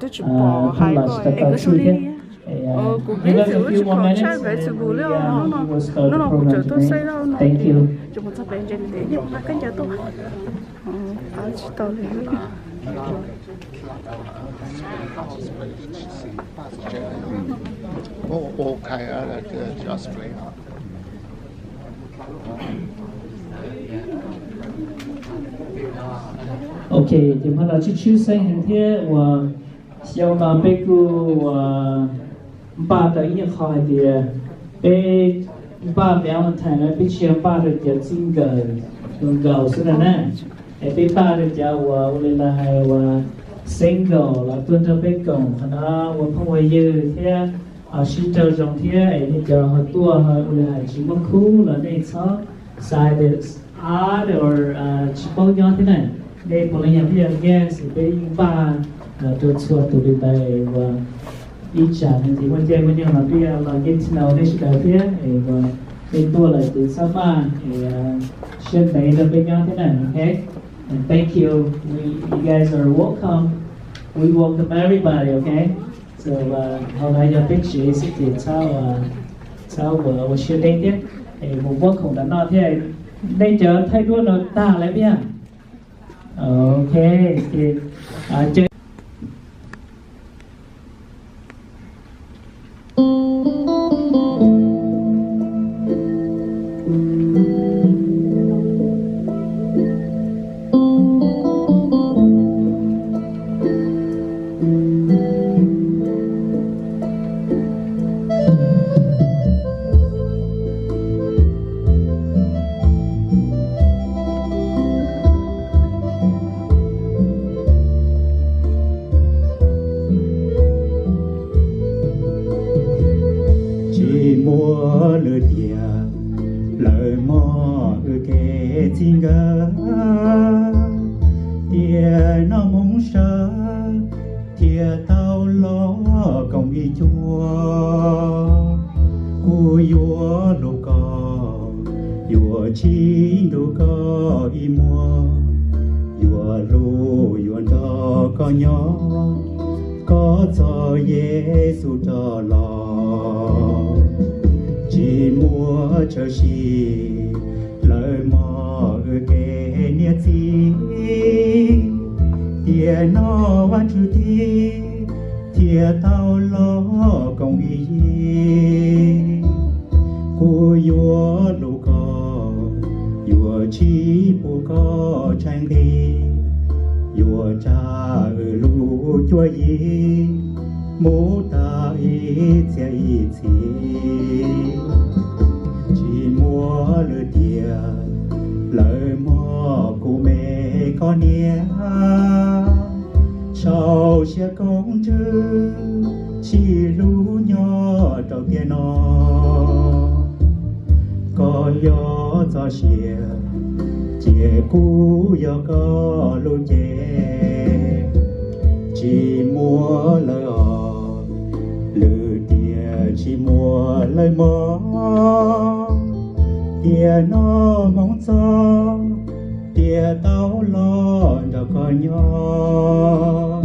Tsis pom hais kom es kuv xu li. Kuv peb txwm ua tsis pom tshaj peb txwm mus li os. Hnub no, hnub no kuv tseem tuaj saib zoj no ces tseem mus txog pem ntses ntev thiab mus nqa kab ncaws tuaj. Tsis tau li. Ok, ces hmo no tshwj tshwj xeeb heev thiab uas xyoo no peb kuj uas npaj tau ib nyuag qho hais tias peb npaj Valentine no peb tsis yog npaj rau cov txij nkawm, nkauj xwb no na. Es peb npaj rau cov uas ua li lawv hais uas single los tuaj nrog peb koom qhov no ua phooj ua ywg thiab ho sib raug zoo thiab es nej cov ho tuaj ho ua li hais tsis muaj khub los nej txhob xav tias odd or tsis paub nyob thiab na. Nej puav leej yog peb yog guest, peb yeej npaj los rau txhua tus li ntawd uas ib tsam nws tsis muaj caij muaj nyoog los peb los get to know nej sawv daws thiab es uas nej tuaj lawm ces txhob maj es siab ntev nrog peb nyob thiab na, ok? And thank you. We, you guys are welcome. We welcome everybody, ok? So, hauv no yog peb tsev xwb ces txhob, txhob ua siab deb thiab. Es mus muab khoom ntawm no thiab. Nej cov thaij duab no tag lawm thiab. Ok, ces Tsis muaj lwm tiam lawv mog wb kev txij nkawm, tiam no hmoov sawv thiaj tau los koom ib cuag. Kuv yuav hlub koj, yuav tsis nrug koj ib muag, yuav hlub yuav nrog koj nyob, koj txog Yexus rov los. Tsis muaj tshawm sim lawv mog wb kev niam txiv, tiam no Vajtswv tib thiaj tau los koom ib yig. Kuv yuav hlub koj, yuav tsis pub koj tshaib nqhis, yuav tsa wb lub cuab yig mus tag ib txhiab ib txhis. Tsis muaj lwm tiam lawv mog kuv me koj niam, sau siab koob ntswg sib hlub nyob rau tiam no. Koj yog txoj sia, cia kuv yog koj lub cev. Tsis muaj lawm os, lwm tiam tsis muaj lawm mog. Tiam no hmoov txog, tiam tau los nrog koj nyob.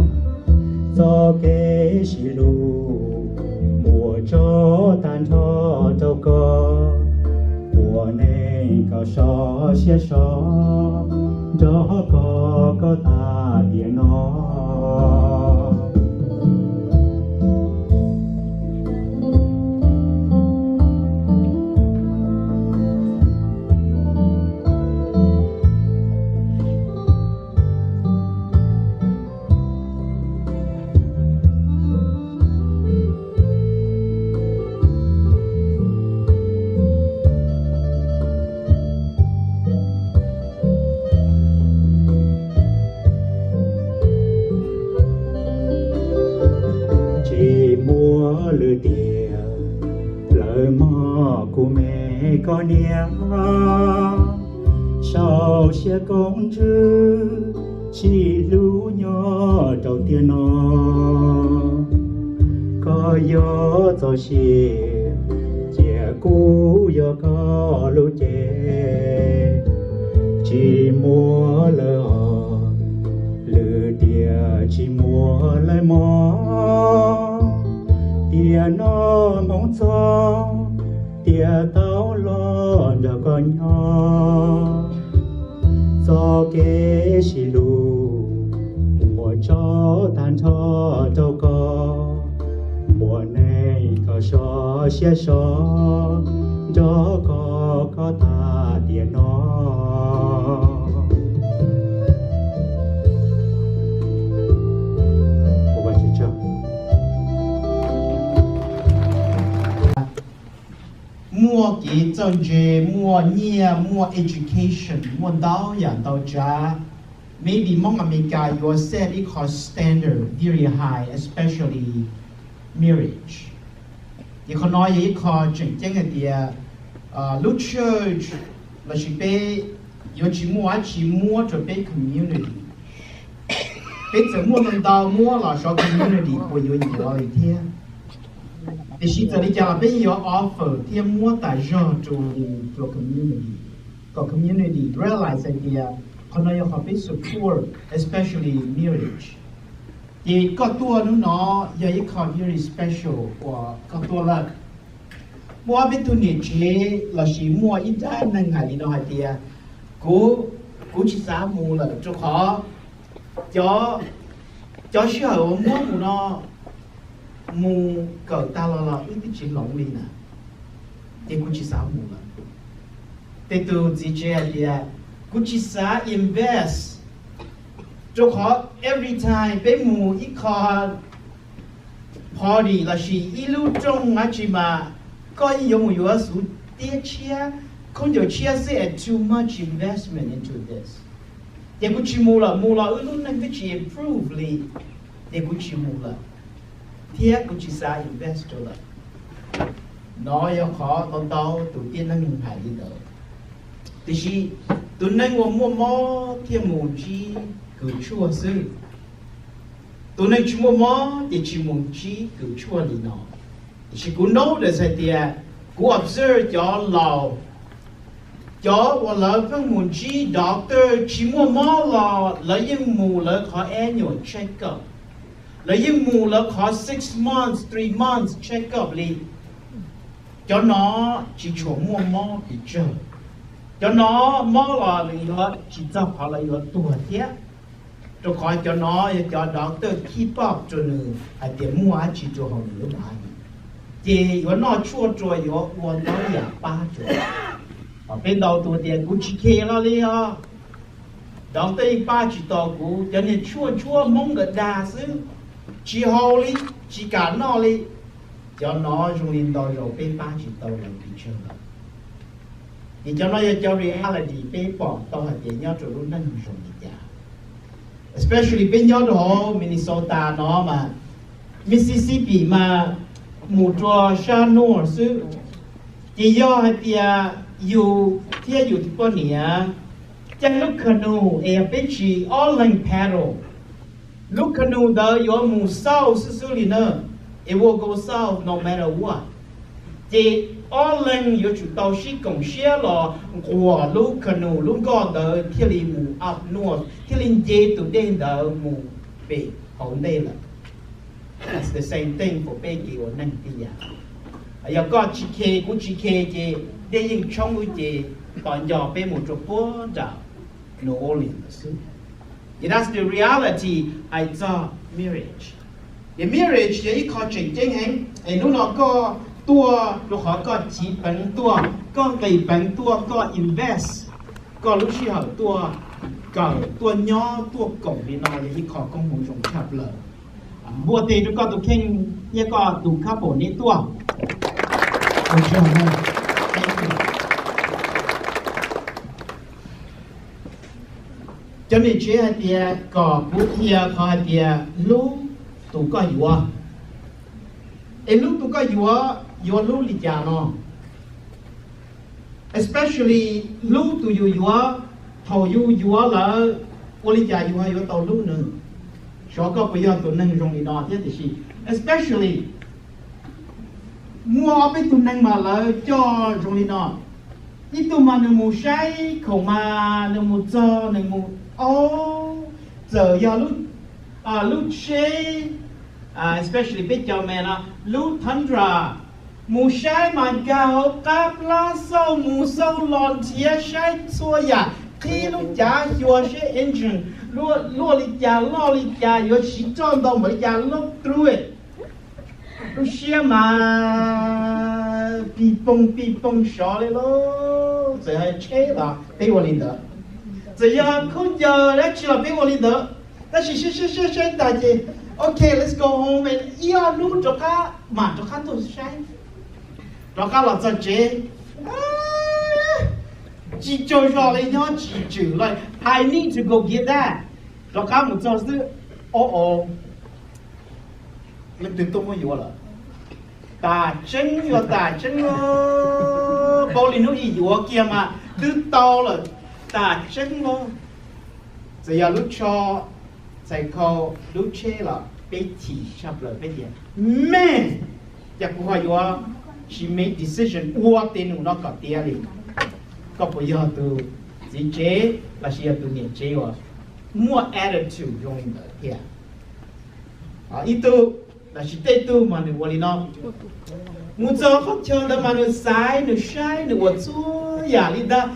Txoj kev sib hlub muaj tso tag nrho rau koj, ua neej kom sov siab sov nrog koj koj tag tiam no. Tsis muaj lwm tiam lawm mog kuv me koj niam, sau siab koob ntswg sib hlub nyob rau tiam no. Koj yog txoj sia, cia kuv yog koj lub cev. Tsis muaj lawm os, lwm tiam tsis muaj Lawv mog, tiam no hmoov txog, tiam tau los nrog koj nyob. Txoj kev sib hlub, muaj tso tag nrho rau koj, ua neej koj so siab so, nrog koj koj tag tiam no. Muaj kev txawj ntse, muaj nyiaj, muaj education, muaj ntau yam ntau tsav. Maybe Hmoob Amelikas yuav set ib qho standard very high, especially marriage. Ces qhov no yog ib qho tseem ceeb hais tias lub church lossis peb yuav tsis muaj dab tsi muab rau peb community. Peb txawm muaj ntau ntau muab los xyov community puas yuav nyiam li thiab. Tiam sis txawm li cas los peb yeej yuav offer thiab muab tas zog rau community, kom community realize hais tias qhov no yog qhov peb support, especially marriage. Ces koj tuaj hnub no yog ib qho very special uas koj tuaj lawm. Muaj ob peb tug niam tsev lossis muaj ib nrab neeg hais li no hais tias, kuv, kuv tsis xav mus lawm rau qhov cov, cov sij hawm uas muab mus no mus kawm tag los los wb twb tsis hloov li na, ces kuv tsis xav mus lawm. Tej tus txiv tsev hais tias, kuv tsis xav invest, rau qhov every time peb mus ib qho party lossis ib lub rooj dab tsi mas koj yeej yuav mus yuav xuv tiab tshiab, khaub ncaws tshiab xwb, and too much investment into this. Ces kuv tsis mus lawm, mus los wb lub neej twb tsis improve li, ces kuv tsis mus lawm, thiab kuv tsis xav invest rau lawm. No yog qhov ntau ntau tus tib neeg hais li ntawd. Tiam sis tus neeg uas muaj mob thiaj mus ntsib kws tshuaj xwb. Tus neeg tsis muaj mob ces tsis mus ntsib kws tshuaj li no. Tiam sis kuv notice hais tias, kuv observe cov laus, cov uas lawv pheej mus ntsib doctor tsis muaj mob los lawv yeej mus lawv qhov annual check up, lawv yeej mus lawv qhov six months, three months check up li. Cov no tsis tshua muaj mob pes tsawg. Cov no mob los nws yuav tsis txog qhov lawv yuav tuag thiab, rau qhov cov no yog cov doctor keep up rau nws hais tias muaj dab tsi rau hauv nws lub body, ces yuav noj tshuaj rau, yuav ua ntau yam pab rau. Peb ntau tus tias kuv tsis khe los li os, doctor yeej pab tsis tau kuv, cov niag tshuaj tshuab Hmoob nkawd dag xwb, tsis haus li, tsis kam noj li. Cov no zoo li ntau zaus peb pab tsis tau lawv pes tsawg lawm. Ces cov no yog cov reality peb pom tau hais tias nyob rau lub neej zoo li cas. Especially peb nyob rau hauv Minnesota no mas, Mississippi mas mus rau sab north xwb. Ces yog hais tias yus thiab yus tus poj niam caij lub canoe es yog peb tsis ob leeg paddle, lub canoe ntawd yuav mus south xwb xwb li na. It will go south no matter what. Ces ob leeg yuav tsum tau sib koom siab los nquas lub canoe lub nkoj ntawd thiaj li mus up north, thiaj li nce tus dej ntawd mus pem hauv ntej lawm. That's the same thing for peb kev ua neej tib yam. Yog koj tsis khe kuv tsis khe ces dej yeej tshoob wb ces tos nco peb mus rau puag nram New Orleans lawm xwb. Ces that's the reality hais txog marriage. Ces marriage yog ib qho tseem ceeb heev es hnub no koj tuaj rau qhov koj chiv peev tuaj, koj nqis peev tuaj, koj invest koj lub sij hawm tuaj kawm, tuaj nyob, tuaj koom li no yog ib qho koob hmoov zoo tshaj plaws. Npuaj tes rau koj tus kheej thiab koj tus couple neb tuaj. Cov niam tsev hais tias kom kuv qhia qhov hais tias hlub tus koj yuav. Es hlub tus koj yuav, yuav hlub li cas no? Especially hlub tus yus yuav, thaum yus yuav lawm, ua li cas yus ho yuav tau hlub nws? Xyov koj puas yog tus neeg zoo li no thiab tiam sis especially muaj ob peb tug neeg mas lawv coj zoo li no. Ib tug mas nws mus saib khoom mas nws mus txog nws mus, o, txawm yog lub lub tsheb, especially peb cov me no, lub Tundra, mus saib mas nkag hauv qab plab xauj mus xauj los nrhiav saib txhua yam, qhib lub cav xyuas seb engine luaj li cas loj li cas, yuav siv roj ntau npaum li cas, look through it. Lub siab mas pij poog pij poog sov li lauj. Txawm yog tsheb los peb ua li ntawd, txawm yog khaub ncaws dab tsi los peb ua li ntawd. Tab sis saib saib saib saib tas ces, ok, let's go home, ib ob hnub rov qab mam rov qab tuaj saib. Rov qab los txog tsev, tsis tsaug zog li, nyob tsis tswm li, I need to go get that. Rov qab mus txog xwb, o o, leej twg tuaj muab yuav lawm? Tas tseeb, yuav tas tseeb, paub li hnub ib yuav kiag mas twb tau lawm. Tas tseeb los, txawm yog lub tsho, txhais khau, lub tsheb los peb chim tshaj plaws, peb tias, man, cas kuv ho yuav tsis make decision ua tej num no kom tiav li. Koj puas yog tus txiv tsev lossis yog tus niam tsev uas muaj attitude zoo li ntawd thiab? Ib tug lossis tej tug mas nws ua li no, mus txog qhov chaw ntawd mas nws xaiv, nws saib, nws ua txhua yam li ntawd.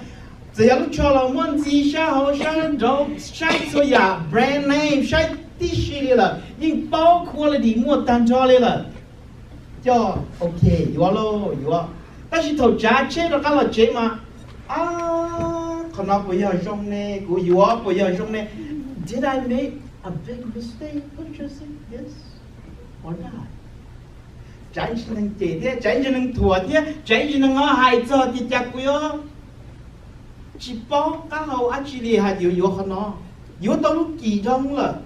Txawm yog lub tsho los muab ntxiv sab hauv sab nraud, saib txhua yam, brand name, saib tib si li lawm, yeej paub quality muaj tag nrho li lawm. Coj, ok, yuav lauj, yuav. Tab sis thaum tsav tsheb rov qab los tsev mas, a, qhov no puas yog zoo ne, kuv yuav puas yog zoo ne? Did I make a big mistake purchasing this or not? Tsam ib ntsis neeg cem thiab, tsam ib ntsis neeg thuam thiab, tsam ib ntsis neeg ho hais txog tias cas kuv yuav tsis paub qab hau dab tsi li hais yuav yuav qhov no. Yuav tau lub kis dhau lawm,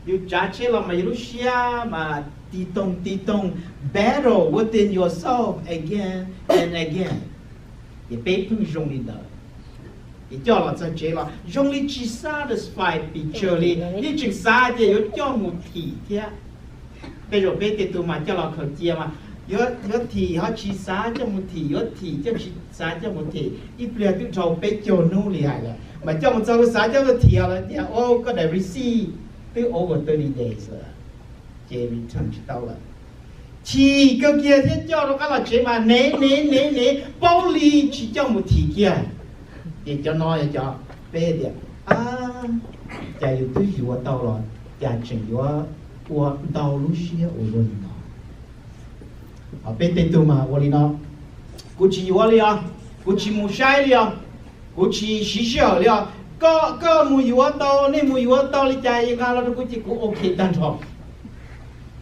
yus tsav tsheb los mas yus lub siab mas tig toog tig toog, battle within yourself again and again. Ces peb pheej zoo li ntawd. Ces coj los txog tsev los zoo li tsis satisfy pes tsawg li, yeej tseem xav tias yuav coj mus thim thiab. Tej zaum peb tej tug mas coj los khaws cia mas yuav, yuav thim ho tsis xav coj mus thim, yuav thim coj tsis xav coj mus thim, ib pliag twb dhau peb caug hnub li hais lawm mas coj mus txog lawv xav coj mus thim lawm tias, o, koj daim receipt twb over thirty days lawm, ces return tsis tau lawm. Chim kawg kiag thiab coj rov qab los tsev mas nev nev nev nev paub li tsis coj mus thim kiag. Ces cov no yog cov peb tias, a, cas yus twb yuav tau los cas tseem yuav ua ntau lub siab ua luaj li no. Ho peb tej tug mas ua li no, kuv tsis yuav li os, kuv tsis mus saib li os, kuv tsis siv sij hawm li os. Koj, koj mus yuav tau, nej mus yuav tau li cas nqa los rau kuv ces kuv ok tag nrho.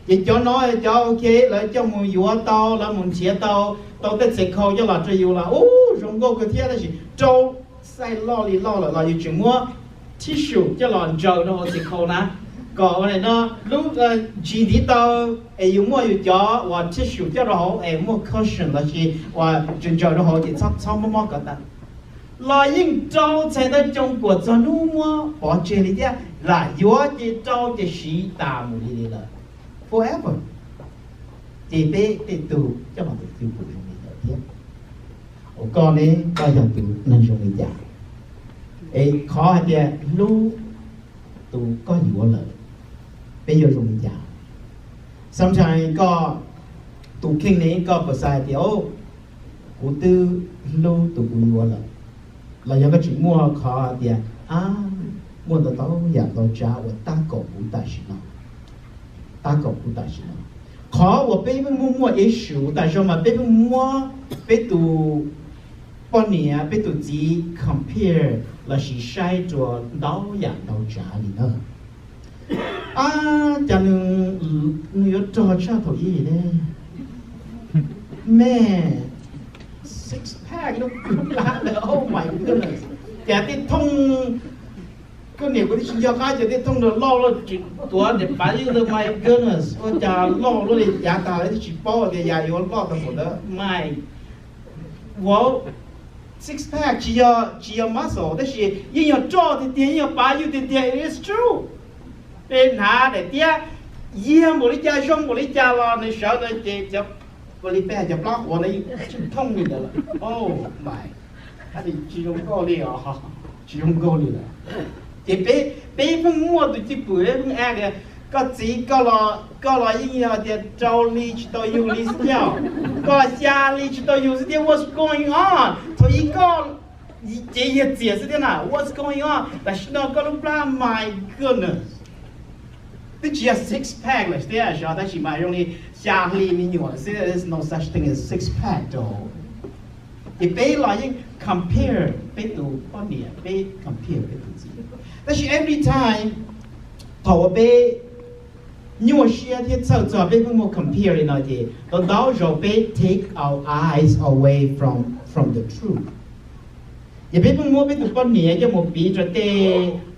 Ces cov no cov ok, lawv coj mus yuav tau, lawv mus nrhiav tau, tau tej txhais khau coj los rau yus los ub zoo nkauj kawg thiab, tab sis rau size loj li loj lawm los yus tseem muab tissue coj los ntsaws rau hauv txhais khau na, kom ua li no lub ntsis ntiv taw es yus muaj yus cov uas tissue coj rau hauv es muaj cushion lossis uas ntsaws ntsaws rau hauv ces txhob mob mob kom tas. Los yeej rau txhais ntawd coo kuam txog hnub muab pov tseg li thiab, lam yuav ces rau ces siv tas mus li li lawm forever. Ces peb tej tug coj los tus twg puas zoo li ntawd thiab? Ua koj ne, koj yog tus neeg zoo li cas? Es qhov hais tias hlub tus koj yuav lawm, peb yuav zoo li cas? Sometimes koj tus kheej ne koj puas xav hais tias, o, kuv twb hlub tus kuv yuav lawm, los yog koj tseem muaj qhov tias, a, muaj ntau ntau yam ntau tsav uas tab kaum kuv tam sim no, tab kaum kuv tam sim no. Qhov uas peb pheej muaj muaj issue tas zog mas peb pheej muab peb tus poj niam peb tus txiv compare lossis saib rua ntau yam ntau tsav li na. A, cas nws, nws yuav rog tshaj thaum ub ne, me, six pack no lab lawm, oh my goodness. Cas tej thooj, koj niam kuv twb tsis nco qab, cas tej thooj no loj loj tsis tuav niam pav ywj ntawd, my goodness, ua cas loj luaj li, yav tag lawv twb tsis paub tias yam yuav loj tau npaum ntawd, my, wow, six pack tsis yog, tsis yog muscle tab sis yeej yog roj tiag tiag, yeej yog pav ywj tiag tiag, it is true. Peb hnav daim tiab yiag npaum li cas zoo npaum li cas los nws sawv ntawd ces cov, ua li peb hais cov plab quav ntawd yeej thooj li ntawd lawm, oh my, tsis zoo nkauj li os, tsis zoo nkauj li lawm. Ces peb, peb pheej muaj tus cwj pwm, peb pheej act tias Koj txiv, koj los, koj los yeej yog tias rau hli tsis tau yug li xwb thiab, koj los xya hli tsis tau yug xwb thiab, what's going on? Thaum ub koj cev yag txias xwb thiab na, what's going on? Tam sim no koj lub plab, my goodness, twb tsis yog six pack lawm thiab, tab sis mas zoo li xya hli me nyuam xwb, there's no such thing as six pack though. Ces peb los yeej compare peb tus poj niam, peb compare peb tus txiv. Tab sis every time thaum uas peb nyuaj siab thiab txhawj txog peb pheej muaj compare li no ces ntau ntau zaus peb take our eyes away from, from the truth. Ces peb pheej muab peb tus poj niam coj mus piv rau tej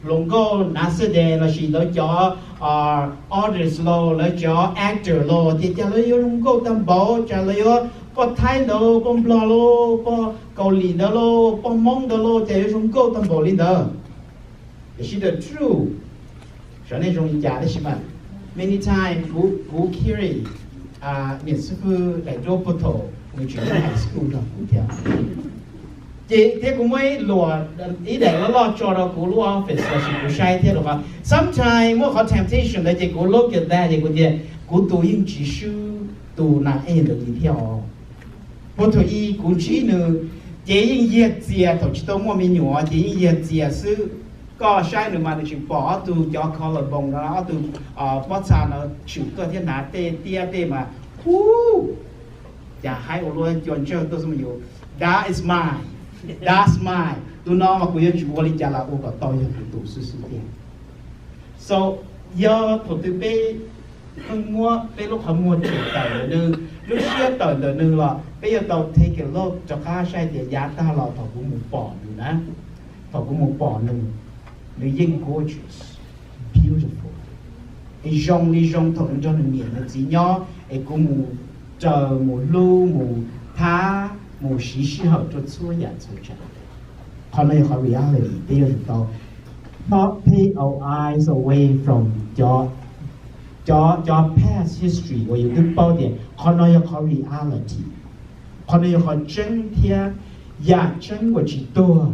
hluas nkauj hnav xab des lossis lawv cov artist los lawv cov actor los tias cas lawv yuav zoo nkauj tag npaum, cas lawv yuav poj Thaib ntawd, poj Nplog los, poj Kaus Lim ntawd los, poj Hmoob ntawd los cas yuav zoo nkauj tag npaum li ntawd. Tiam sis the truth, xyov nej zoo li cas tab sis mas many times kuv, kuv carry niam xib hwb daim duab puag thaum nws tseem high school nrog kuv thiab. Ces thiab kuv muab ib luam, ib daim loj loj tso rau kuv lub office lossis kuv saib thiab rau qhov sometimes muaj qhov temptation ntawd ces kuv look at that ces kuv tias kuv tus yeej tsis swb tus nas ej ntawd li thiab os. Puag thaum ub kuv ntsib nws ces yeej yag txias, thaum tsis tau muaj me nyuam ces yeej yag txias xwb. Koj saib nws mas nws tseem pom ob tug cov collarbone no, ob tug pob txha no tshwm tuaj thiab hnav tej tiab tej mas, hu, cas haib ua luaj, cua ntsawj tuaj xwb mas yus, that is mine, that's mine, tus no mas kuv yuav tsum ua li cas los ua kom tau yog kuv tus xwb xwb tiag. So yog thaum twg peb pheej muab peb lub qhov muag tsim tawm ntawm nws, lub siab tawm ntawm nws los peb yuav tau take a look rov qab saib tias yav tag los thaum kuv mus pom nws na, thaum kuv mus pom nws, nws yeej gorgeous, beautiful, es zoo li zoo thaum nws nrog nws niam nws txiv nyob es kuv mus raws mus hlub mus thab mus siv sij hawm rau txhua yam txhua tsav. Qhov no yog qhov reality peb yuav tsum tau not take our eyes away from cov, cov, cov past history uas yus twb paub tias qhov no yog qhov reality, qhov no yog qhov tseeb thiab yam tseeb uas tsis tuag.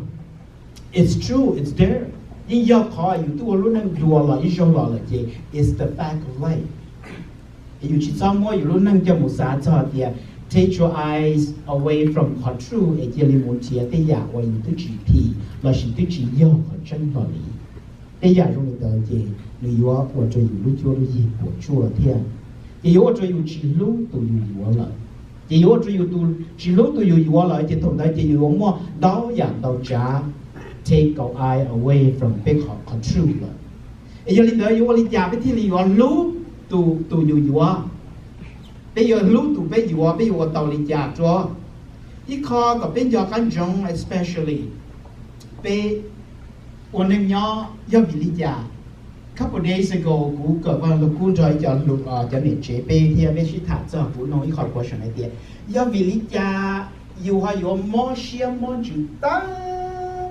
It's true, it's there. Yeej yog qhov yus twb ua lub neej dua los ib zaug los lawm ces it's the fact of life. Es yus tsis txhob muab yus lub neej coj mus xav txog tias take your eyes away from qhov truth es cia li mus nrhiav tej yam uas yus twb tsis phim lossis twb tsis yog qhov tseeb hlo li. Tej yam zoo li ntawd ces nws yuav ua rau yus lub cuab lub yig puas tsuaj thiab, ces yuav ua rau yus tsis hlub tus yus yuav lawm, ces yuav ua rau yus tsis hlub tus yus yuav lawm ces thaum ntawd ces yus yuav muaj ntau yam ntau tsav take our eye away from peb qhov, qhov truth lawm. Es yog li ntawd yuav ua li cas peb thiaj li yuav hlub tus, tus yus yuav? Peb yuav hlub tus peb yuav, peb yuav ua tau li cas rau? Ib qho kom peb nco qab ntsoov, especially peb ua neej nyob, yog vim li cas? Couple days ago kuv kawm vaj lug kub nrog ib co, cov niam tsev peb thiab peb sib tham txog, kuv nug ib qho question hais tias yog vim li cas yus ho yuav mob siab mob ntsws tag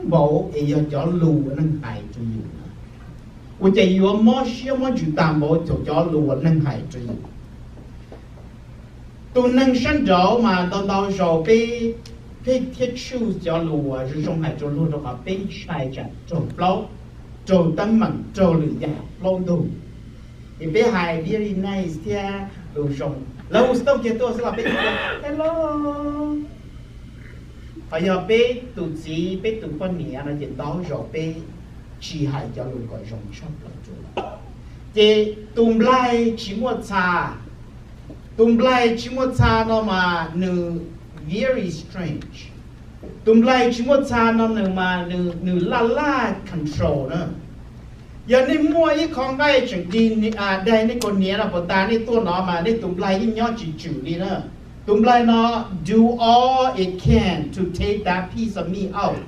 npaum es yog cov lus uas neeg hais rau yus na? Ua cas yus yuav mob siab mob ntsws tag npaum thaum cov lus uas neeg hais rau yus? Tus neeg sab nraud mas ntau ntau zaus peb pheej thiab choose cov lus uas zoo zoo hais rau luag rau qhov peb ntshai tsam raug plaub, raug teeb meem, raug lwm yam plaub ntug. Es peb hais very nice thiab lus zoo, lawv hu xov tooj kiag tuaj xwb los peb tias hello. Ho yog peb tus txiv peb tus poj niam no ces ntau zaus peb tsis hais cov lus kom zoo tshaj plaws rau lawv. Ces tus nplaig tsis muaj txha, tus nplaig tsis muaj txha no mas nws very strange. Tus nplaig tsis muaj txha no nws mas nws, nws laj laj control na. Yog nej muaj ib qho nqaij tseem dig daig nej kaus hniav no puas tas, nej tuaj no mas nej tus nplaig yeej nyob tsis tswm li na. Tus nplaig no do all it can to take that piece of meat out.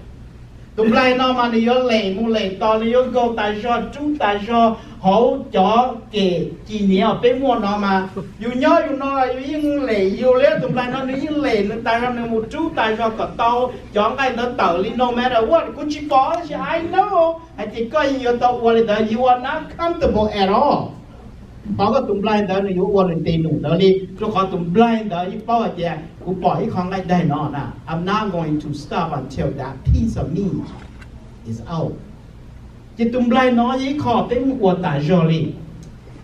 Tus nplaig no mas nws yuav lem mus lem tos, nws yuav nkaug tas zog, rub tas zog hauv cov kem ci hniav uas peb muaj no mas, yus nyob yus no yus yeej lem yus li. Tus nplaig no nws yeej lem nws tas zog, nws mus rub tas zog kom tau cov nqaij ntawd tawm li no mas, ua kuv tsis pom tab sis I know hais tias koj yeej yuav tau ua li ntawd, you are not comfortable at all. Thov koj tus nplaig ntawd nws yuav ua nws tes num ntawd li, rau qhov tus nplaig ntawd yeej paub hais tias kuv pom ib qho nqaij daig no na, I'm not going to stop until that piece of meat is out. Ces tus nplaig no yog ib qho peb mus ua tas zog li.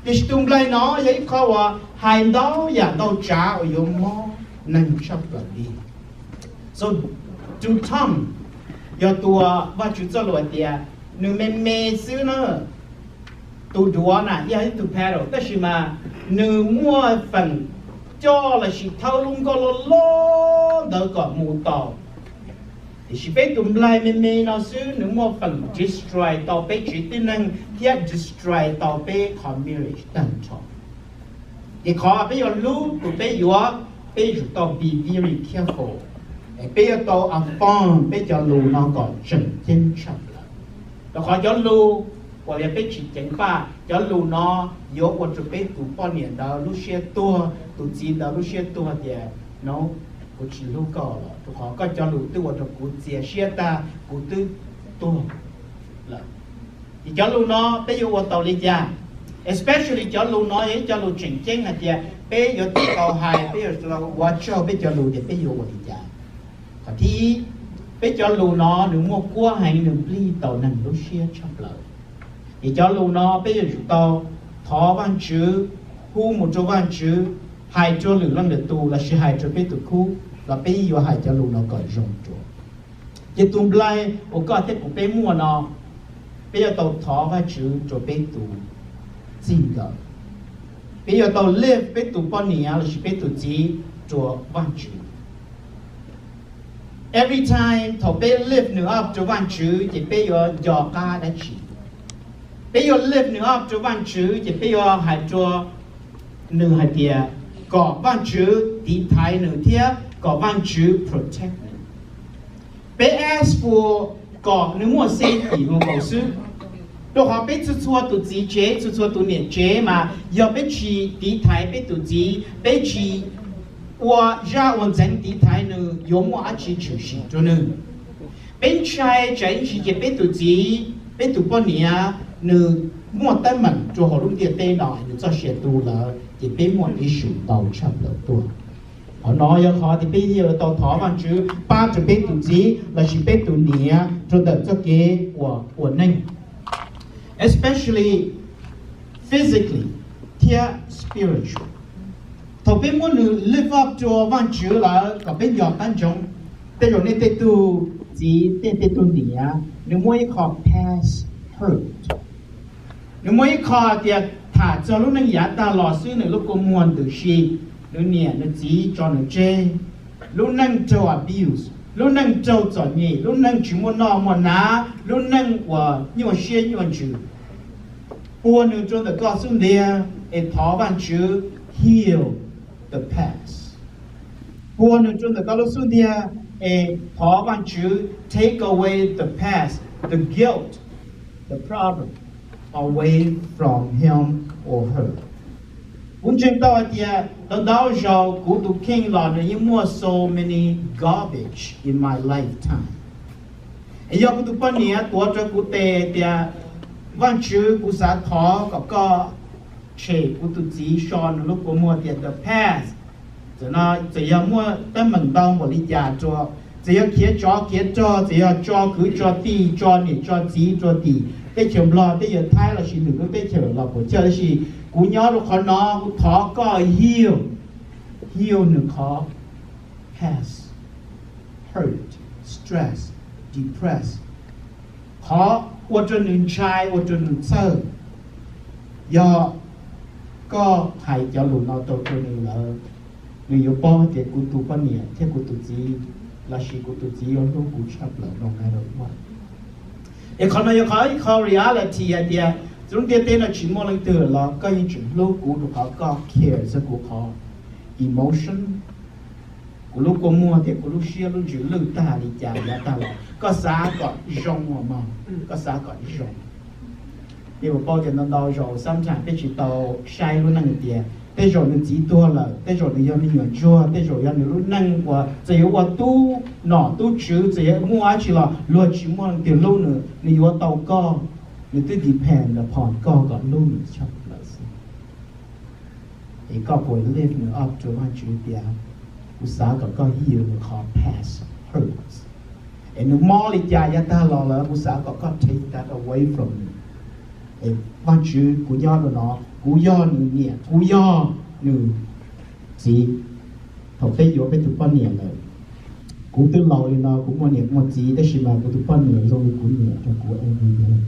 Tiam sis tus nplaig no yog ib qho uas hais ntau yam ntau tsav uas yuav mob neeg tshaj plaws li. So, tus Tom yog tus uas Vajtswv txoj lus hais tias nws me me xwb na, tus duav na yog ib tug pedal, tab sis mas nws muaj feem coj lossis thawb lub nkoj loj loj ntawd kom mus tau. Tiam sis peb tus nplaig me me no xwb nws muaj feem destroy tau peb tsev tib neeg thiab destroy tau peb qhov marriage tag nrho. Ces qhov peb yuav hlub tus peb yuav, peb yuav tsum tau be very careful. Peb yuav tau affirm peb cov lus no kom tseem ceeb tshaj plaws. Rau qhov cov lus uas yog peb tsis ceev faj, cov lus no yuav ua rau peb tus poj niam ntawd lub siab tuag, tus txiv ntawd lub siab tuag tias, no, kuv tsis hlub koj lawm, rau qhov koj cov lus twb ua rau kuv txias siab tag, kuv twb tuag lawm. Ces cov lus no peb yuav ua tau li cas? Especially cov lus no yog ib cov lus tseem ceeb hais tias peb yuav tau hais, peb yuav ua tsaug peb cov lus tias peb yuav ua li cas. Qhov thib ib, peb cov lus no nws muaj kuab heev, nws nplij tau neeg lub siab tshaj plaws. Ces cov lus no peb yuav tsum tau thov Vajtswv, hu mus rau Vajtswv, hais rau lwm leej lwm tus lossis hais rau peb tus khub los peb yuav hais cov lus no kom zoo dua. Ces tus nplaig uas koj thiab kuv peb muaj no, peb yuav tau thov Vajtswv rau peb tus txij nkawm. Peb yuav tau lift peb tus poj niam lossis peb tus txiv rau Vajtswv. Every time thaum peb lift nws up rau Vajtswv ces peb yuav nco qab dab tsi? Peb yuav lift nws up rau Vajtswv ces peb yuav hais rau nws hais tias kom Vajtswv tiv thaiv nws thiab kom Vajtswv protect nws. Peb ask for kom nws muaj safety nkaus xwb. Rau qhov peb txhua txhua tus txiv tsev, txhua txhua tus niam tsev mas yog peb tsis tiv thaiv peb tus txiv, peb tsis ua zaj ua ntxeev tiv thaiv nws, yuav muaj dab tsi tshwm sim rau nws? Peb ntshai tsam ib ntsis ces peb tus txiv, peb tus poj niam, nws muaj teeb meem rau hauv lub ntiaj teb no, nws txoj sia tu lawm ces peb muaj issue ntau tshaj plaws tuaj. Qhov no yog qhov tias peb yuav tau thov Vajtswv pab rau peb tus txiv lossis peb tus niam rau ntawm txoj kev uas ua neej, especially physically thiab spiritual. Thaum peb muab nws lift up rau Vajtswv lawm kom peb nco qab ntsoov, tej zaum nej tej tug txiv, tej tej tug niam, nws muaj ib qho past hurt. Nws muaj ib qho tias tham txog lub neej yav tag los xwb nws lub kua muag ntws si, nws niam nws txiv tso nws tseg, lub neej raug abuse, lub neej raug txom nyem, lub neej tsis muaj noj muaj hnav, lub neej uas nyuaj siab nyuaj ntsws. Puag nws rau ntawm koj xub ntiag es thov Vajtswv heal the past. Puag nws rau ntawm koj lub xub ntiag es thov Vajtswv take away the past, the guilt, the problem away from him or her. Kuv ntseeg tau hais tias ntau ntau zaus kuv tus kheej los nws yeej muaj so many garbage in my lifetime. Es yog kuv tus poj niam tuav rau kuv tes tias, Vajtswv, kuv xav thov kom koj tshem kuv tus txiv so nws lub kua muag tias the past. Txawm no txawm yog muaj teeb meem ntau npaum li cas rau, txawm yog khiav tsov khiav rog, txawm yog tso kwv tso tij, tso niam tso txiv rau tim teb chaws Nplog, teb chaws Thaib lossis lwm lub teb chaws los puas chawj, tab sis kuv nyob rau qhov no kuv thov koj heal, heal nws qhov past hurt, stress, depressed, qhov ua rau nws ntshai, ua rau nws txhawj. Yog koj hais cov lus no tau rau nws lawm, nws yuav paub tias kuv tus poj niam thiab kuv tus txiv, lossis kuv tus txiv yuav hlub kuv tshaj plaws no na. Es qhov no yog qhov, ib qho reality hais tias txog lub ntiaj teb no tsis muaj leej twg los koj yeej tseem hlub kuv rau qhov koj care txog kuv qhov emotion, kuv lub kua muag thiab kuv lub siab lub ntsws lwj tag li cas yav tag los koj xav kom zoo os mog, koj xav kom zoo. Peb puas paub tias ntau ntau zaus sometimes peb tsis tau saib lub neej tias tej zaum nws txiv tuag lawm, tej zaum nws yog me nyuam ntsuag, tej zaum yog nws lub neej uas txawm yuav ua tub nom tub tswv, txawm yuav muaj dab tsi los luag tsis muaj leej twg hlub nws, nws yuav tau koj, nws twb depend upon koj kom hlub nws tshaj plaws xwb. Es koj puas lift nws up rau Vajtswv tias, kuv xav kom koj heal nws qhov past hurts, es nws mob li cas yav tag los lawm, kuv xav kom koj take that away from me. Es Vajtswv, kuv nyob rau no, Kuv yog nws niam, kuv yog nws txiv. Thaum peb yuav peb tus poj niam lawm, kuv twb laus li no, kuv muaj niam muaj txiv, tab sis mas kuv tus poj niam zoo li kuv niam rau kuv everything.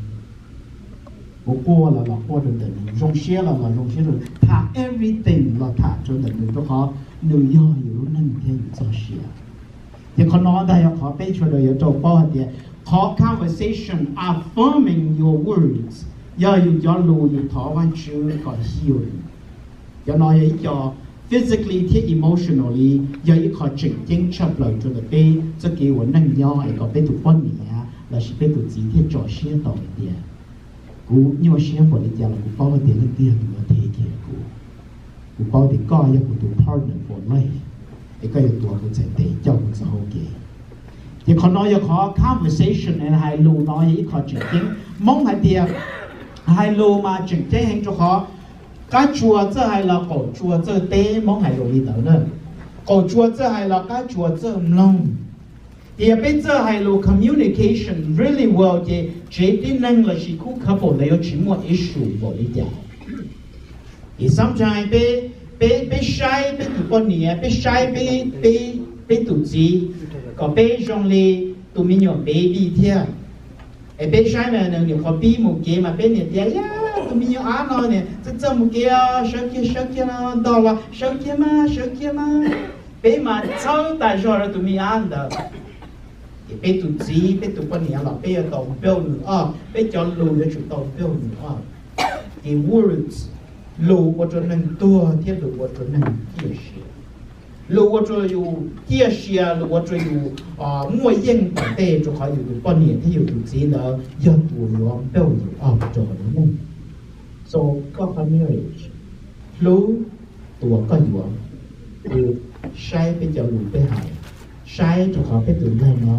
Kuv quaj los los quaj rau ntawm nws, zoo siab los los zoo siab rau, tham everything los tham rau ntawm nws, rau qhov nws yog yus lub neej thiab yus txoj sia. Ces qhov no ntag yog qhov peb sawv daws yuav tau paub hais tias qhov conversation, affirming your words, yog yus cov lus yus thov Vajtswv kom heal. Cov no yog ib co physically thiab emotionally yog ib qho tseem ceeb tshaj plaws rau ntawm peb txoj kev ua neej nyob es kom peb tus poj niam lossis peb tus txiv thiaj tso siab tau hais tias kuv nyuaj siab npaum li cas los kuv paub tias leej twg yog tus yuav them kiag kuv. Kuv paub tias koj yog kuv tus partner for life, es koj yuav tuav kuv txhais tes coj kuv txoj hau kev. Ces qhov no yog qhov conversation, hais lus no yog ib qho tseem ceeb. Hmoob hais tias hais lus mas tseem ceeb heev rau qhov qab tsua txawj hais los qaum tsua txawj teb, Hmoob hais lus li ntawd na. Qaum tsua txawj hais los qab tsua txawj mloog. Ces yog peb txawj hais lus, communication really well, ces tsev tib neeg lossis khub couple ntawd yuav tsis muaj issue npaum li cas. Ces sometimes peb, peb, peb saib peb tus poj niam, peb saib peb, peb, peb tus txiv, kom peb zoo li tus me nyuam baby thiab. Es peb saib mas nws nyuam qhuav pib mus kev mas peb niam tias, yog tus me nyuam av no niam txawj txawj mus kev, sawv kiag sawv kiag no, ntog los sawv kiag mas sawv kiag mas. Peb mas txhawb tas zog rau tus me nyuam av ntawd. Ces peb tus txiv peb tus poj niam los peb yuav tau npauj nws ob, peb cov lus yuav tsum tau npauj nws ob. Ces words, lus ua rau neeg tuag thiab lus ua rau neeg ciaj sia. Lus ua rau yus ciaj sia, lus ua rau yus muaj yeej tom ntej, rau qhov yus tus poj niam thiab yus tus txiv ntawd yog tus yuav npauj yus ob rau hauv lub neej. So koj qhov marriage, hlub tus uas koj yuav, saib peb cov lus peb hais, saib rau qhov peb tus ntxhais no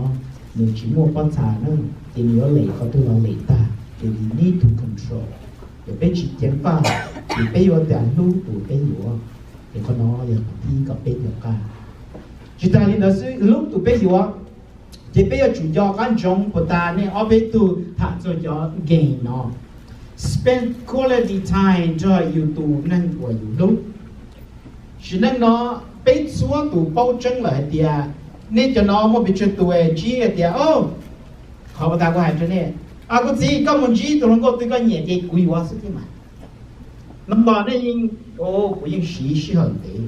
nws tsis muaj pob txha na, ces nws yuav lem qhov twg los lem tag, ces we need to control. Ces peb tsis ceev faj, ces peb yuav tias hlub tus peb yuav. Ces qhov no yog qhov thib kom peb nco qab. Tsis tas li ntawd xwb, hlub tus peb yuav, ces peb yuav tsum nco qab ntsoov puas tas nej ob peb tug tham txog cov game no, spend quality time nrog yus tus neeg uas yus hlub. Sim neej no peb txhua tus paub tseeb lawm hais tias, nej cov no muaj pes tsawg tus ntsib hais tias, o, qhov uas tas kuv hais rau nej, kuv txiv, koj mus ntsib tus hluas nkauj twg koj nyiam ces kuv yuav xwb thiab mas. No los nej yeej, kuv yeej siv sij hawm ntev,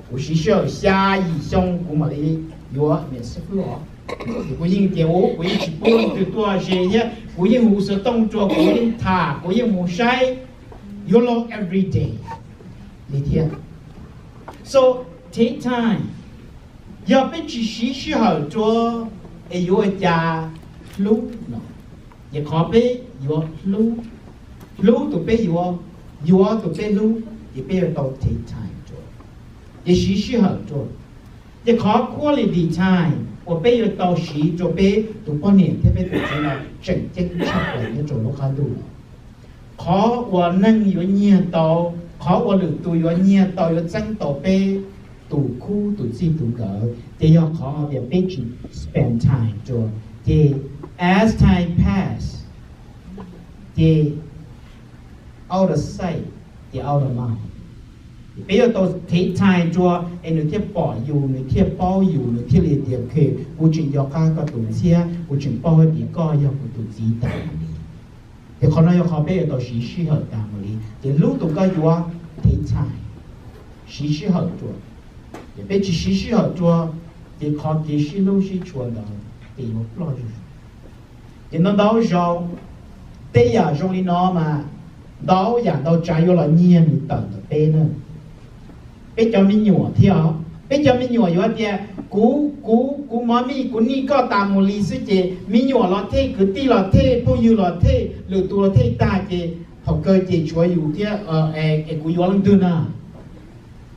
kuv siv sij hawm xya yim xyoo kuv mam li yuav niam xib fwb os. Kuv yeej tias, kuv yeej tsis pub leej twg tuaj ze thiab, kuv yeej hu xov tooj rau, kuv yeej tham, kuv yeej mus saib, yuav los every day li thiab. So take time. Yog peb tsis siv sij hawm rau es yuav ua cas hlub no? Ces qhov peb yuav hlub, hlub tus peb yuav, yuav tus peb hlub, ces peb yuav tau take time rau, ces siv sij hawm rau. Ces qhov quality time uas peb yuav tau siv rau peb tus poj niam thiab peb tus txiv no tseem ceeb tshaj plaws nyob rau lub qab ntuj no. Qhov uas neeg yuav nyiag tau, qhov uas lwm tus yuav nyiag tau, yuav txeeb tau peb tus khub tus txij tus nkawm, ces yog qhov tias peb tsis spend time rau. Ces as time pass, ces out of sight, ces out of mind. Peb yuav tau take time rau es nws thiaj pom yus, nws thiaj paub yus, nws thiaj li tias, ok, kuv tseem nco qab koj tus ntxhiab, kuv tseem paub hais tias koj yog kuv tus txiv tas mus li. Ces qhov no yog qhov peb yuav tau siv sij hawm tas mus li. Ces hlub tus koj yuav, take time, siv sij hawm rau. Ces peb tsis siv sij hawm rau, ces qhov kev sib hlub sib tshua ntawd ces yuav ploj zuj zus. Ces ntau ntau zaus tej yam zoo li no mas ntau yam ntau tsav yuav los nyiag nws tawm ntawm peb na. Peb cov me nyuam thiab os, peb cov me nyuam yuav tias, kuv, kuv, kuv mov mij kuv nij koj tas mus li xwb, ces me nyuam los thej, kwv tij los thej, phooj ywg los thej, lwm tus los thej tag, ces thaum kawg ces tshuav yus thiab, es kuv yuav leej twg na?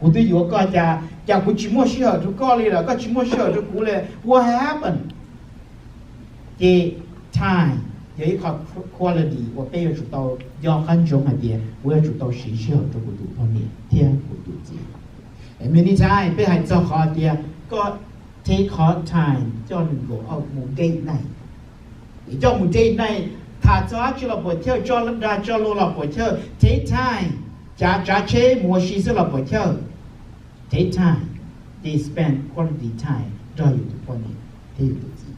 Kuv twb yuav koj, cas, cas kuv tsis muaj sij hawm rau koj li lawm, koj tsis muaj sij hawm rau kuv li, what happened? Ces time yog ib qho quality uas peb yuav tsum tau nco qab ntsoov hais tias kuv yuav tsum tau siv sij hawm rau kuv tus poj niam thiab kuv tus txiv. Many times peb hais txog qhov tias koj take qhov time coj nws go out mus date night, es coj mus date night, Tham txog dab tsi los puas chawj, tso dag tso luag los puas chawj, take time, cav tsav tsheb mus ua si xwb los puas chawj, take time, they spend quality time nrog yus tus poj niam thiab yus tus txiv.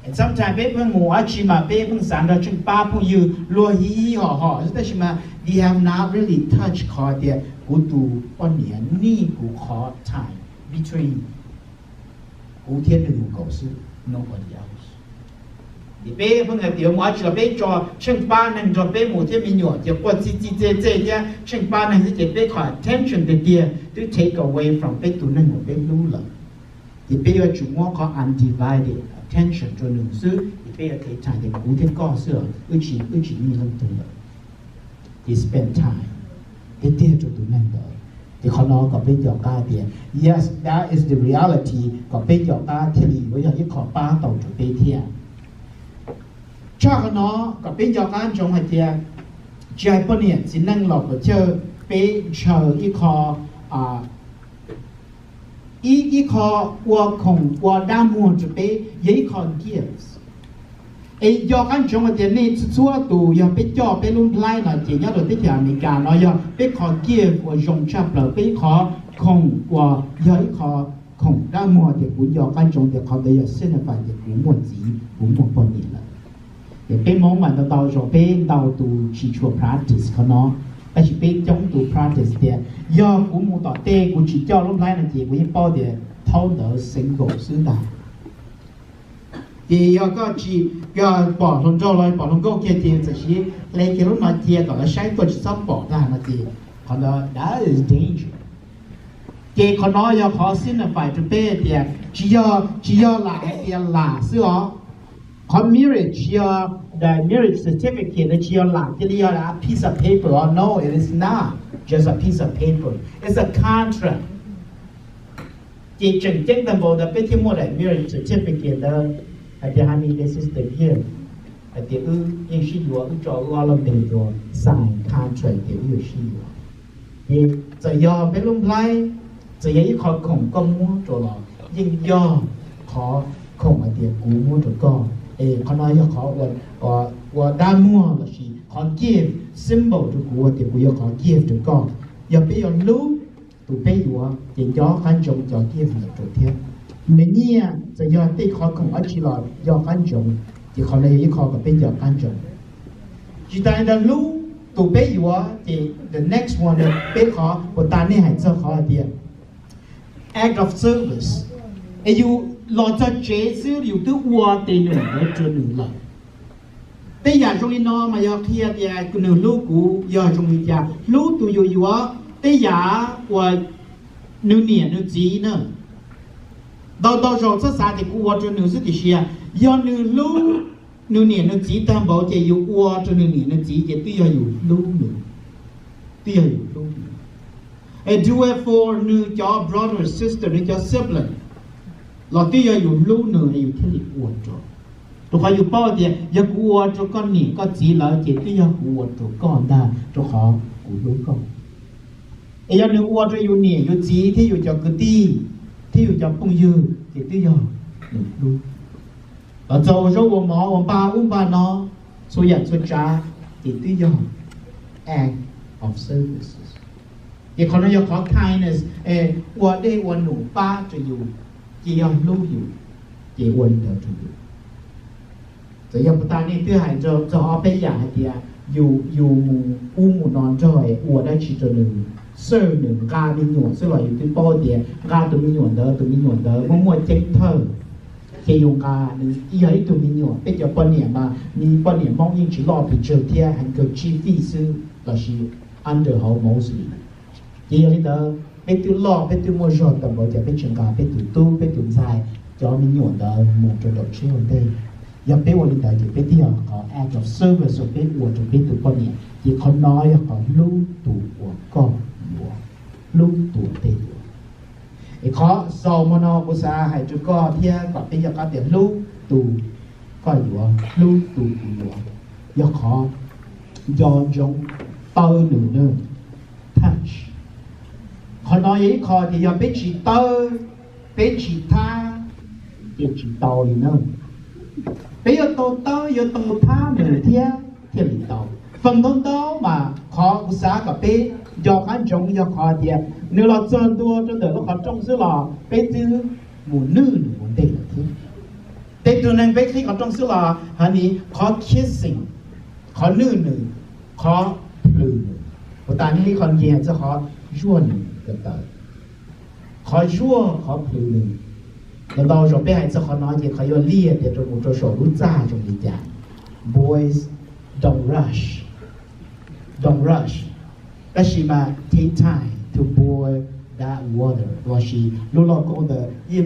And sometimes peb pheej mus dab tsi mas peb pheej xav nrog Tsheej pab phooj ywg luag hib hib hom hom xwb, tab sis mas they have not really touched qhov tias kuv tus poj niam need kuv qhov time between kuv thiab nws mus nkaus xwb, nobody else. Ces peb pheej hais tias mus dab tsi los peb tso Tsheej pab neeg nrog peb mus thiab me nyuam ces quaj txi txi txej txej thiab Tsheej pab neeg xwb ces peb qhov attention tiag tiag twb take away from peb tus neeg uas peb hlub lawm. Ces peb yuav tsum muab qhov undivided attention rau nws xwb, ces peb yuav take time tias kuv thiab koj xwb, wb tsis, wb tsis muaj leej twg lawm. Ces spend time tiag tiag rau tus neeg ntawd. Ces qhov no kom peb nco qab tias yes, that is the reality, kom peb nco qab thiaj li yuav yog ib qho pab tau rau peb thiab. Tshaj qhov no kom peb nco qab ntsoov hais tias tsis hais poj niam txiv neej los puas chawj, peb ntshaw ib qho, ib, ib qho ua khoom ua dab muag rau peb yog ib qho gift. Es nco qab ntsoov hais tias nej txhua txhua tus yog peb coj peb lub nplhaib no ces nyob rau teb chaws Amelikas no yog peb qhov gift uas zoo tshaj plaws, peb ib qho khoom uas yog ib qho khoom dab muag tias kuv nco qab ntsoov tias qhov ntawd yog signify tias kuv muaj txiv kuv muaj poj niam lawm. Ces peb Hmoob mas ntau ntau zaus peb ntau tus tsis tshua practice qhov no, tab sis peb coob tus practice tias yog kuv mus tom tej kuv tsis coj lub nplhaib no ces kuv yeej paub tias thaum ntawd single xwb ntag. Ces yog koj tsis, yog pom hluas nraug los pom hluas nkauj kiag ces txawm siv hle kiag lub no cia kom lawv saib tuaj tsis txhob pom ntag no ces qhov ntawd that is danger. Ces qhov no yog qhov signify rau peb tias tsis yog, tsis yog lam hais tias lam xwb os. Qhov marriage yog, the marriage certificate no tsis yog lam cia li yog a piece of paper os. No, it is not just a piece of paper, it's a contract. Ces tseem ceeb tag npaum ntawd peb thiaj muaj daim marriage certificate ntawd hais tias honey, this is the gift, hais tias wb yeej sib yuav, wb tso wb ob lub npe rau, sign contract tias wb yuav sib yuav. Ces txawm yog peb lub nplhaib, txawm yog ib qho khoom koj muab rau los yeej yog qhov khoom hais tias kuv muab rau koj. Es qhov no yog qhov ua dab muag lossis qhov gift symbol rau kuv tias kuv yog qhov gift rau koj. Yog peb yuav hlub tus peb yuav ces nco qab ntsoov cov gift ntawd rau thiab. Nws nyiaj txawm yog tej qhov khoom dab tsi los nco qab ntsoov, ces qhov no yog ib qho kom peb nco qab ntsoov. Tsis tas li ntawd hlub tus peb yuav ces the next one, peb qhov puas tas nej hais txog qhov hais tias act of service. Es yus los txog tsev xwb yus twb ua tes num ntawd rau nws lawm. Tej yam zoo li no mas yog qhia tias nws hlub kuv yog zoo li cas? Hlub tus yus yuav, tej yam uas nws niam nws txiv na. Ntau ntau zaus txhob xav tias kuv ua rau nws xwb tiam sis yog nws hlub nws niam nws txiv tag npaum ces yus ua rau nws niam nws txiv ces twb yog yus hlub nws, twb yog yus hlub nws. Do it for nws cov brother sister, nws cov sibling los twb yog yus hlub nws yus thiaj li ua rau. Rau qhov yus paub tias yog kuv ua rau koj niam koj txiv lawm ces twb yog kuv ua rau koj ntag rau qhov kuv hlub koj. Es yog nws ua rau yus niam yus txiv thiab yus cov kwv tij thiab yus cov phooj ywg ces twb yog nws hlub. Los txog ua zaub ua mov ua npaj ub npaj no, txhua yam txhua tsav ces twb yog act of services. Ces qhov no yog qhov kindness, ua dej ua num pab rau yus, ces yog hlub yus, ces ua li ntawd rau yus. Txawm yog puas tas nej twb hais txog ob peb yam hais tias yus, yus mus ub mus no nrog ua dab tsi rau nws, serve nws, nqa me nyuam xwb los yus twb paub tias nqa tus me nyuam ntawd, tus me nyuam ntawd muaj muaj ceeb thawj, ces yus nqa nws yog ib tug me nyuam. Peb cov poj niam mas, poj niam Hmoob yeej tsis loj pes tsawg thiab, heev kawg tsib feet xwb lossis under hauv mostly. Ces yog li ntawd peb twb loj peb twb muaj zog tau npaum cas peb tseem nqa peb tus tub peb tus ntxhais cov me nyuam ntawd mus rau nraum tsheb ua ntej. Yog peb ua li ntawd ces peb twb yog qhov act of service uas peb ua rau peb tus poj niam, ces qhov no yog qhov hlub tus uas koj yuav, hlub tus uas tej yuav. Es qhov xaus hmo no kuv xav hais rau koj thiab kom peb nco qab tias hlub tus koj yuav, hlub tus kuv yuav, yog qhov nco ntsoov taw nws, touch. Qhov no yog ib qho tias yog peb tsis taw, peb tsis thab, ces tsis tau li na. Peb yuav tau taw yuav tau thab nws thiab. thiaj li tau. Feem ntau ntau mas qhov kuv xav kom peb nco qab ntsoov yog qhov tias nws los txog ntua rau ntawm lub qhov rooj xwb los peb twb mus nwj nws ua ntej lawm thiab. Tej tug neeg peb qhib qhov rooj xwb los hais li qhov kissing, qhov nwj nws, qhov plhws nws, puas tas li qhov nce txog qhov zuaj nws ko taw, qhov zuaj qhov plhws nws. Ntau ntau zaus peb hais txog qhov no ces qhov yuav liaj tias rau mus rau saum lub txaj zoo li cas. Boys, don't rush, don't rush. Tab sis mas take time to boil that water, los sis lub lauj kaub ntawd yeej